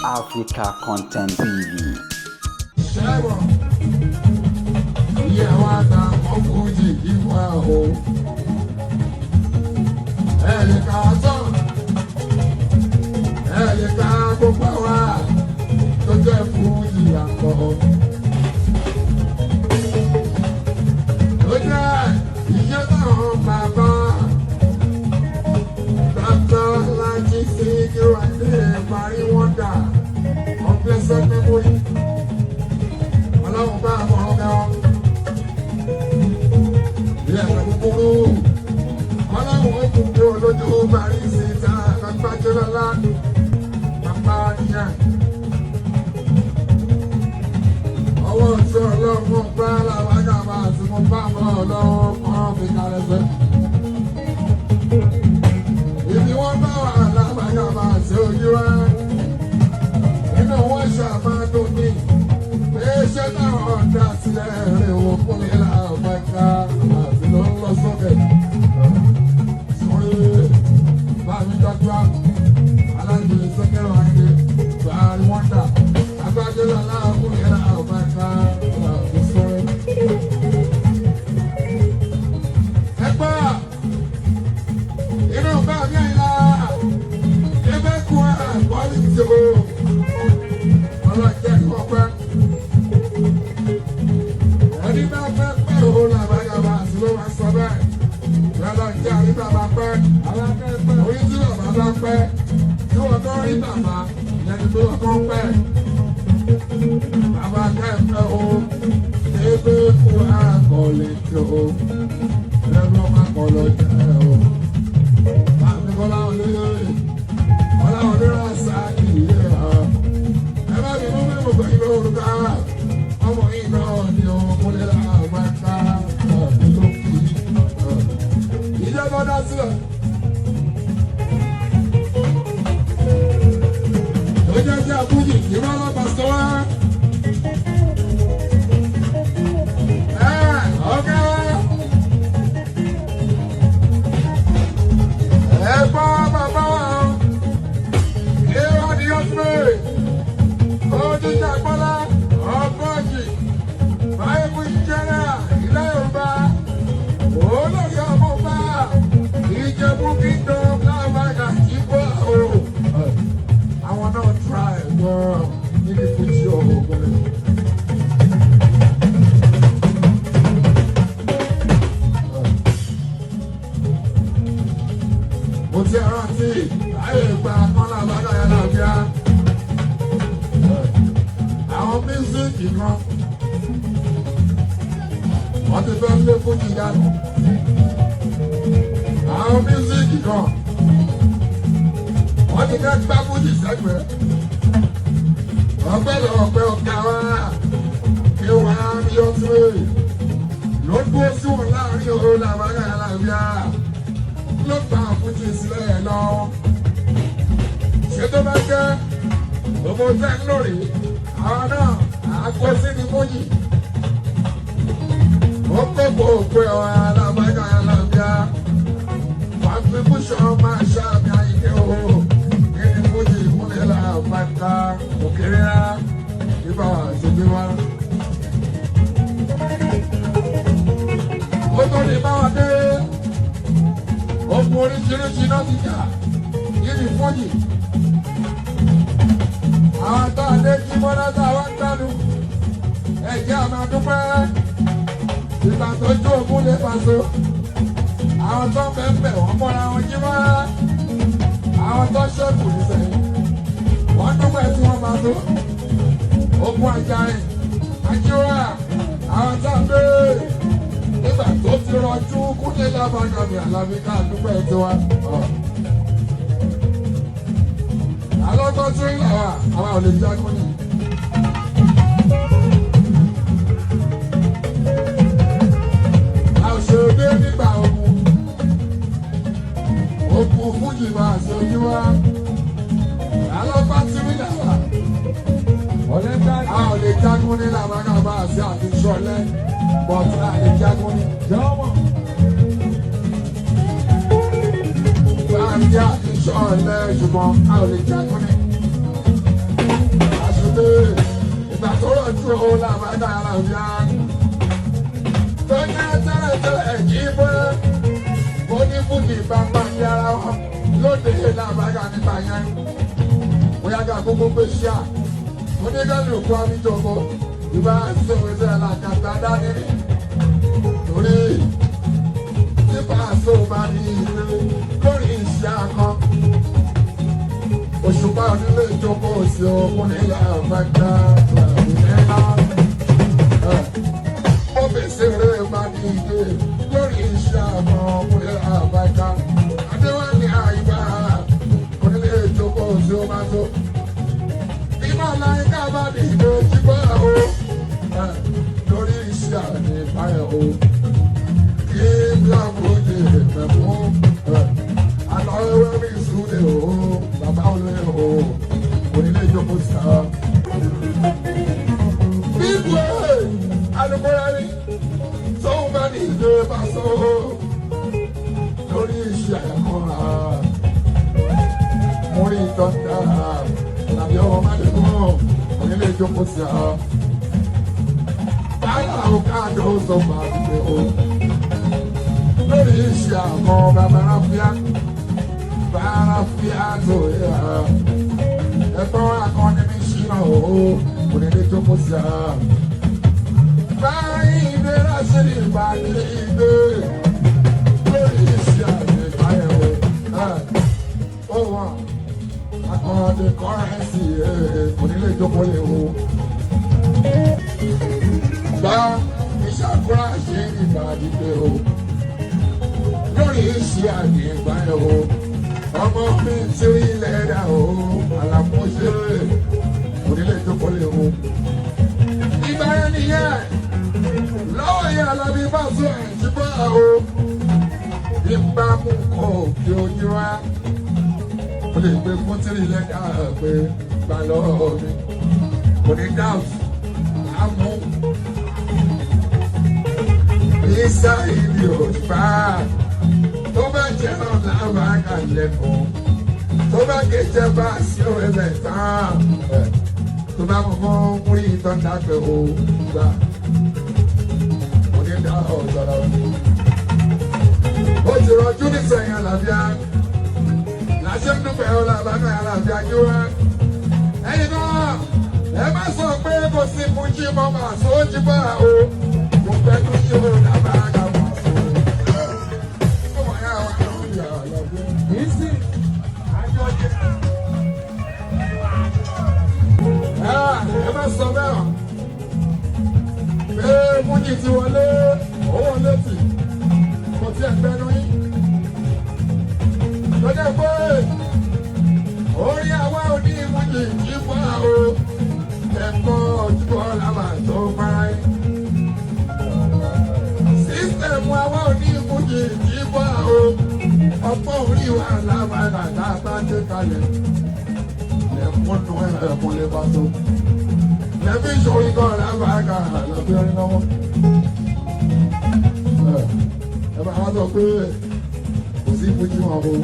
Africa Content TV. Ṣẹ́wọ̀n iye wa ta ọkùnjì ìwà o. Ẹ lè ka tán, ẹ lè ka gbogbo wa tó jẹ́ fújì àpọ̀. Ó jẹ́ iye náà bàbá Dr. Laji Sikiru Ayinde Barry Wonder of blessed memory. Ọlọ́run bá àwọn ọ̀gá wọn. Ilé ẹ̀rọ kúkúrú. Ọlọ́run ó kún kó lójú parí síta lágbájọ́lọ́lá. Bàbá nìyẹn. Ọwọ́ tí ọlọ́run bá làwọn àti mo bá mọ́ ọlọ́run kan fi kalẹ̀ sẹ́. Ibi wọ́n bá wà lábàgàbà àti ojú wa. Inú wọn ṣàmádùn ní iṣẹ́ táwọn dá sílẹ̀ rẹ̀ wò fún mi láàbàkà àti ló ń lọ sókè. Sórí bámi dọ́gba aláǹdí sẹ́kẹ̀rọ̀ ayé Barry Wonder agbájọ́lá láàbù mi láàbàkà àti sórí. Ẹ gbọ́ inú bá mi àyìnlá ebe kú àgbọ̀lì tó ọlọ́jẹ́ ìwọ́pẹ́ ẹni bá fẹ́ pẹ́ òun làbàgàbà àti ló máa sọ bẹ́ẹ̀ lọ́lọ́ jẹ́ àrí bàbá pẹ́ orí tí bàbá bá pẹ́ tí wọ́n tó rí bàbá ìyẹn tó wọ́n kọ́ pẹ́ bàbá kẹ́fẹ́ o ebe kú àkọlẹ̀ tó lẹ́nu ọmọ akọlọ jẹ́ o bàbá kọ́lá olóyè kọ́lá olóyè àṣà ìyè ọ̀ ẹ bá mi mú mímú pẹ̀lú orúkọ ọmọ yìí náà ni ọmọkùnrin làwọn ẹ̀ka ló fi ìjọba dá sílẹ̀. Ó jẹ́ sí àbújì kí wọ́n lọ pàṣẹ wá. Ọ̀gá ẹ gbọ́ bàbá wa kí wọ́n di ọ̀sẹ̀ ojúṣe gbọ́lá ọgọ́jì báyìí jẹ́rà ilẹ̀ Yorùbá olórí ọmọọba Ìjẹ̀bú kingdom lábàgà jíbọ̀ o. Àwọn náà try gan níbi fújì ọ̀hún. Mo ti rántí ayé ìgbà kan lábàgà yàrá bíá àwọn mísíkì kan wọ́n ti fẹ́ lé fújì dànù àwọn mísíkì kan wọ́n ti fẹ́ gbá fújì sẹ́gbẹ̀ẹ́ ọpẹ́ lọ́pẹ́ ọ̀gá wa kí wọ́n á rí ọtí ló dúró sí wọn láàrin òun làwọn aláàbíà ló gba fújì sílẹ̀ lọ ṣé tó bá jẹ́ gbogbo tẹ́ ń lórí àwọn náà àkọsí ni fújì ó kókó òpè ọ alábàgà alábíà contribution máa ṣàmì àyíké o kíni fújì ìkúnlẹ̀ làbàtà òkèrè rà ibà ṣègbè wa. Ó tó ní báwa dé ogun oríṣiríṣi náà ti jà kíni fújì àwọn tó àdé jí bọ́lá tá a wá ń gbádùn ẹ̀jẹ̀ àmà dúpẹ́ ìgbà tó jó ogún lè pàṣẹ àwọn tó ń bẹ̀ wọ́n mọ́ra wọn jí mọ́ra àwọn tó ṣẹ́kù nísẹ̀yìn wọ́n dúpẹ́ tí wọ́n máa tó ogun ajarin ajíwá àwọn tó ń béèrè nígbà tó ti rọjú kúnlé lábàgàmì àlàbí ká dúpẹ́ tiwa. Alọ́gbọ́n tí ń là wá, àwa ò lè jagun ni. Àṣèdé nígbà ogun. Ogun fújì máa ṣojú wá. Alọ́gbọ́n tí ń là wá. A ò lè jagun ní làbágàbá àti àti ṣọlẹ̀. Bọ̀tí a lè jagun ní. Báńkì àti ṣọlẹ̀ ṣùgbọ́n a ò lè jagun ní. dìde ìgbà tó rọ̀jú o làbàdà àlàáfíà. Tó ní tẹ́lẹ̀tẹ́lẹ̀ jí bọ́ ó ní fújì bàbá ń yára wọn lóde làbàdà nígbà yẹn. Bóyá ká gbogbo gbé ṣíà oníkálukú àmìjọkọ ìbá sọ̀rọ̀ làkàtà dání torí nípa àsọ̀bà ní ìlú lórí iṣẹ́ akọ. Òṣùpá onílé ìjókòó sí ọkùnrin àbájá ìlera. Ó fèsì eré bá ní ìdè lórí iṣẹ́ akọ ọkùnrin àbájá. Adéwálé àyíbá onílé ìjókòó sí ọmọ tó. Ìmọ̀ láyé bá ní ìdè jíbọ́ o. Lórí iṣẹ́ àmì ìbáyọ̀ o kí bíláàbù lè fẹ́ fún àlọ́ ewé mi sùn o bàbá olóyè o onílé ìjókòó sá. Bíbu ẹ̀ alukóra rí tóun bá ní ìdè bá sọ lórí iṣẹ́ àkọ́ra mo rí dọ́kítà làbí ọmọ mádùúgbò onílé ìjókòó sá. Báyà ó káàdó sọ fàá o lórí iṣẹ́ àwọn babaláfíà babaláfíà tó yẹ ẹ̀tọ́ akọni mi ṣìnà o onílé tó kó sí a. Báyìí ìdè lásìrì ìbàdí ìdè lórí iṣẹ́ àmì ìbáyẹ̀wò ó wà akọni kọ́rẹ́nsì onílé ìjókòó lè wo. Gbá ìṣàkúrà ṣe ìbàdí pé o lórí iṣẹ́ àgbègbà ẹ̀ o ọmọ mi tí ilẹ̀ dà o àlàmúṣe onílé ìjókòó lè o. Ìgbà yẹn nìyẹn lọ́wọ́ yẹn Alábí bá sọ ẹ̀jú bá o ìgbà mú kọ òkè ojú wa o lè gbé fún tírí ilẹ̀ dà pé gbà lọ́wọ́ mi kò ní doubt àmú. Isa ìdí òṣùpá tó bá jẹun lábàákà lẹ́kọ̀ọ́ tó bá kéjẹ bá sí òwúrẹ̀ tán tó bá mú fún múrí ìtọ́jà pé ó gbà onídàá ọ̀dọ́rọ̀. Ó ti rọjú nísẹ̀yìn àlàáfíà láṣẹ ń dúpẹ́ ọ̀làbàkà àlàáfíà yí wá. Ẹ̀yin náà ẹ má sọ pé kò sí fújì mọ́ màá sójú bá o kò fẹ́ kó ṣe ó lábàákà mọ́ sójú. Ẹ má sọ bẹ́ẹ̀ pé mújì ti wọlé owó létí kò tí ẹ̀ gbẹnu yín. Lọ́jọ́ pé orí àwa òní mújì jí fún o ẹ̀kọ́ ojúbọ làwà tó fara yín. Sísẹ̀mù àwa òní mújì jí fún o ọ̀pọ̀ orí wa làwà tá a bá dé kalẹ̀. Lẹ́kùn ẹ̀kún lè bá tó lẹ́bí ìṣòro kan lábàákà lọ́bí orin lọ́wọ́. Ẹ bá wá sọ pé kò sí ìfojú wọn o.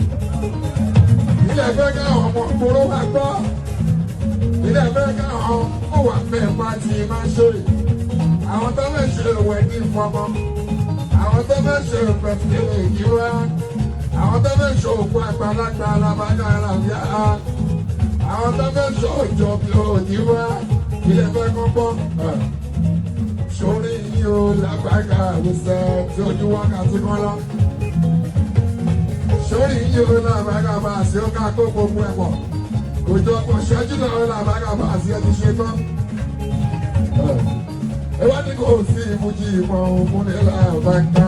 Ilé ẹgbẹ́ káwọn ọmọ ìgboro wá gbọ́. Ilé ẹgbẹ́ káwọn kó wà fẹ́ pàtì máa ṣe. Àwọn tó fẹ́ ṣe wẹ̀dí fọmọ. Àwọn tó fẹ́ ṣe pẹ̀sìlẹ̀ ìdíwá. Àwọn tó fẹ́ ṣe òkú àgbàlagbà làbájá làbíà. Àwọn tó fẹ́ ṣe òjò bí òdìwá ilé fẹ́ kọ́ gbọ́. Sórí yìí ó lágbàgà àwùsẹ̀ tí ojú wákàtí kan lọ. Sórí yìí ó lágbàgà bá a ṣe ó ká kó gbogbo ẹ̀ pọ̀. Kò jọ pọ̀ ṣẹ́jú lọ lágbàgà bá a ṣe ti ṣe tán. Ẹ wá ní kò sí ìmújì ìmọ̀ ògùn ní làbàgà.